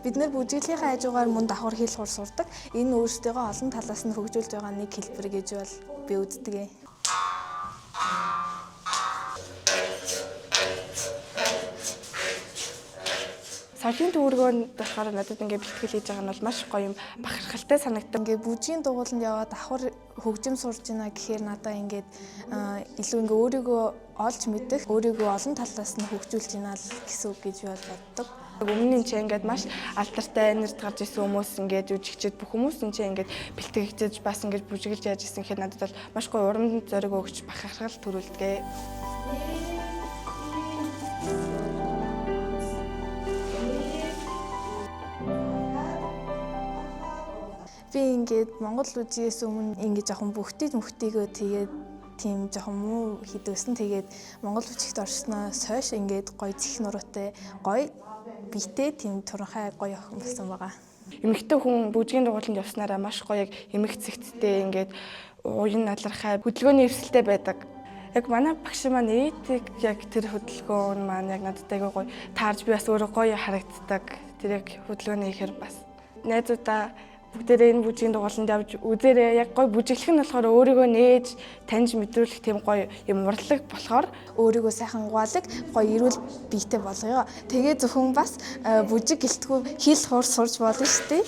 Бид нэр бүжиглэхийнхээ хажуугаар мөн давхар хэл хур сурдаг. Энэ өөрсдийгөө олон талаас нь хөгжүүлж байгаа нэг хэлбэр гэж бол би үздэг. Соёлын төвөргөөнд болохоор надад ингээ бэлтгэл хийж байгаа нь бол маш гоё юм бахархалтай санагдав. Ингээ бүжгийн дугууланд яваад давхар хөгжим сурж байна гэхээр надаа ингээд илүү ингээ өөрийгөө олж мэдэх, өөрийгөө олон талаас нь хөгжүүлж байна л гэсэн үг гэж би бол боддог. Өмнө нь ч ингээд маш алдартай нэрд гарч исэн хүмүүс ингээд жүжигчд бүх хүмүүс энэ ч ингээд бэлтгэгдэж бас ингээд бүжиглж яаж исэн гэхээр надад бол маш гоё урамд зориг өгч бахархал төрүүлдэг. Би ингээд Монгол бүжгээс өмнө ингээд жоохон бүхтийд мөхтийгөө тэгээд тийм жоохон муу хийдвэсэн. Тэгээд Монгол бүжигт орсноос хойш ингээд гоё зэх нуруутай, гоё биетэй тийм туранхай гоё охин болсон байгаа. Эмэгтэй хүн бүжгийн дугууланд явснараа маш гоё яг эмэг цэгцтэй ингээд уян налархай хөдөлгөөний эвсэлтэй байдаг. Яг манай багш маань ээдэг яг тэр хөдөлгөөн маань яг надад айгүй гоё таарж би бас өөрөө гоё харагддаг. Тэр яг хөдөлгөөний ихээр бас найзуудаа бүгдээрээ энэ бүжгийн дугууланд явж үзээрэй. Яг гоё бүжиглэх нь болохоор өөрийгөө нээж таньж мэдрүүлэх тийм гоё юм урлаг болохоор өөрийгөө сайхан угаалаг гоё эрүүл биетэй болгоё. Тэгээ зөвхөн бас бүжиг гэлтгүй хэл хур сурж болно шүү дээ.